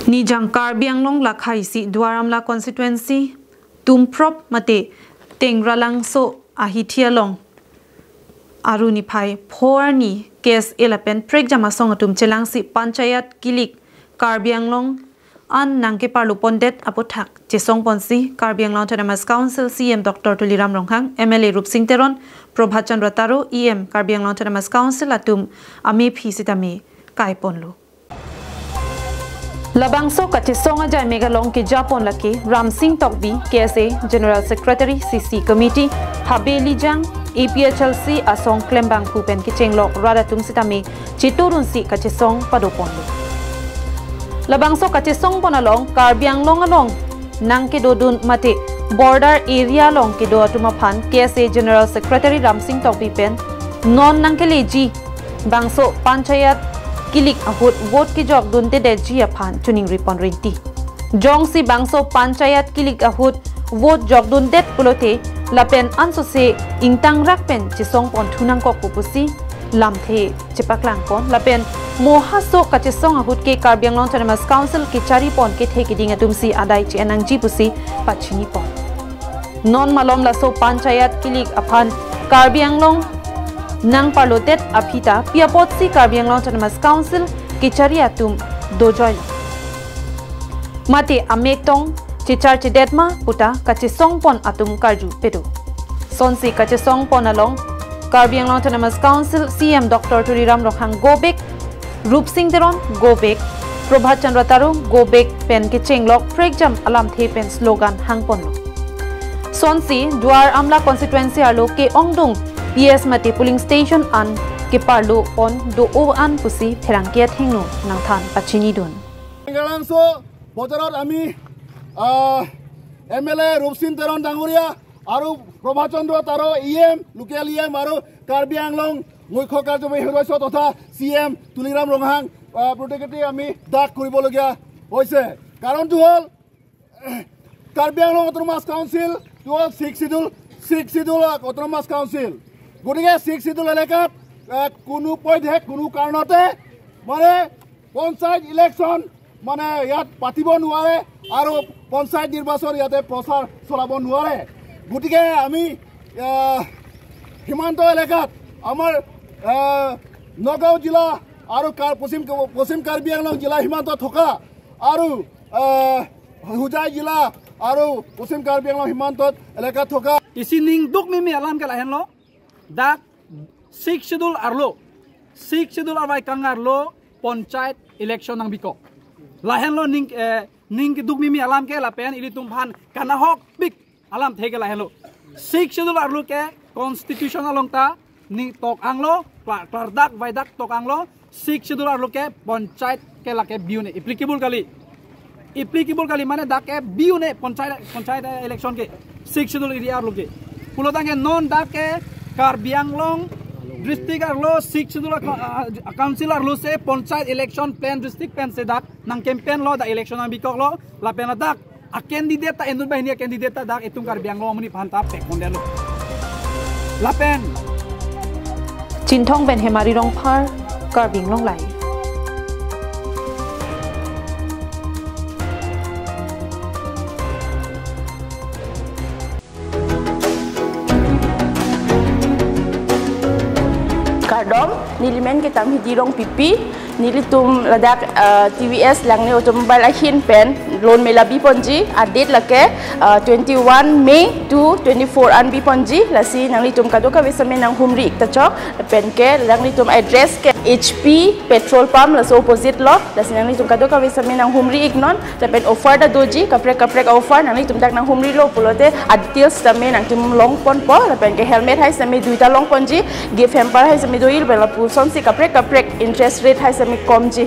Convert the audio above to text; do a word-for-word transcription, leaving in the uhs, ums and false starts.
Nijang Karbi Anglong lakhai isi Duar Amla constituency Tumprop mate Tengralangso ahithi along Aru niphai pho arni K S A lapen prekjam asong atum chelangsi Panchayat kilik Karbi Anglong an nangkeparlo pondet aputhak chesong ponsi Karbi Anglong Autonomous Council C E M Doctor Tuliram Ronghang, M L A Rupsing Teron, Prabhat Chandra Taro, E M Karbi Anglong Autonomous Council atum amephi sitame kai ponlo. Labangso kachesong ajai mek along keja pon lake Ramsing Tokbi, K S A General Secretary, C C Committee, Habe Lijang, A P H L C asong klembangphu pen kechenglok rat atum sitame cheturunsi kachesong pado ponlo. Labangso kachesong pon along Karbi Anglong along nangkedodun mate border area along kedo atum aphan K S A General Secretary Ramsing Tokbi pen non nangkeleji bangso Panchayat kilik ahut vote kejokdundedetji aphan choningri pon rinti. Jongsi bangso Panchayat kilik ahut vote jokdundet pulote lapen ansose ingtangrak pen chesong ponthu nangkokpo pusi lamthe chepaklang pon lapen mo haso kachesong ahut ke Karbi Anglong Autonomous Council kechari pon kethe keding atumsi adai che-en nangji pusi pachini pon. Non malom laso Panchayat kilik aphan Karbi Anglong nangparlodet aphi ta pi apotsi Karbi Anglong Autonomous Council kechari atum dojoi mate amek tong checharchedet ma puta kachesong pon atum karju pedo. Sonsi kachesong pon along Karbi Anglong Autonomous Council C E M Doctor Tuliram Ronghang go back, Rupsing Teron go back, Prabhat Chandra Taro go back pen kechenglok prekjam alamthe pen slogan hang ponlo. Sonsi Duar Amla constituency arlo ke-ongdung P S mate polling station an keparlo pon do-o an pusi pherangke athengno nangthan pachinidun. Tengralangso bojarot ami, ah, M L A Rupsing Teron dangoria aru Prabhat Chandra Taro E M, local E M aru Karbi Anglong মুখ্য কাৰ্যবাহী সদস্য তথা C M Tuliram ৰংহাং, আহ, প্ৰতিনিধি আমি ডাক কৰিবলগীয়া হৈছে। কাৰণটো হ'ল, কাৰ্বি আংলং অট'নমাছ কাউন্সিল, টো হ'ল six schedule, six schedule autonomous council. গতিকে ছিক্স শ্বিডিউল এলেকাত, আহ, কোনো পধ্যে, কোনো কাৰণতে মানে পঞ্চায়ত ইলেকশ্যন মানে ইয়াত পাতিব নোৱাৰে আৰু পঞ্চায়ত নিৰ্বাচন ইয়াতে প্ৰচাৰ চলাব নোৱাৰে। গতিকে আমি, আহ, সীমান্ত এলেকাত আমাৰ, আহ, নগাঁও জিলা আৰু কাৰ-, পশ্চিম, পশ্চিম কাৰ্বি আংলং জিলা সীমান্ত থকা আৰু, আহ, হোজাই জিলা আৰু পশ্চিম কাৰ্বি আংলং সীমান্ত এলেকাত থকা isi ning dukmimi alam ke lahenlo, dak six schedule arlo, six schedule arvai kang arlo panchayat election nangbiko. Lahenlo ning, eh, ning kedukmimi alam ke lapen ilitum aphan kanahokpik alamthe ke lahenlo. Six schedule arlo ke constitution along ta ning tok anglo, kla-, klardak vaidak tok anglo, six schedule arlo ke panchayat ke lake bi-un-e, applicable kali. Applicable kali mane dak ke bi-un-e panchayat, panchayat, eh, election ke six schedule area arlo ke. Pulotangte non dak ke Karbi Anglong district arlo six schedule কা-, ah, council arlo si panchayat election plain district pensi dak nangcampaign lo, dak election nangbikoklo, lapen dak a-candidate ta, inut banghini a-candidate ta dak itum Karbi Anglong amonit aphan ta pekondetlo. Lapen Chinthong pen Hemari Rongphar, Karbi Anglong Live. Kardom, neli men ke Tamhidi Rongpipi, nelitum ladak, eh, T V S Langne Automobile ahin pen loan mela biponji, a-date lake, eh, twenty-one May two twenty-four an biponji, lasi nanglitum kadokave sitame nanghumri ik ta chok, pen ke nanglitum address ke H P petrol pump laso opposite lo, lasi nanglitum kadokave sitame nanghumri iknon, lapen offer ta doji, kaprek kaprek offer, nanglitum dak nanghumrilo pulote, a-details sitame nangtum longponpo, lapen ke helmet hai sitame duita longponji, gift hamper hai sitame do-il, lapen lapuson si kaprek kaprek interest rate hai sitame komji.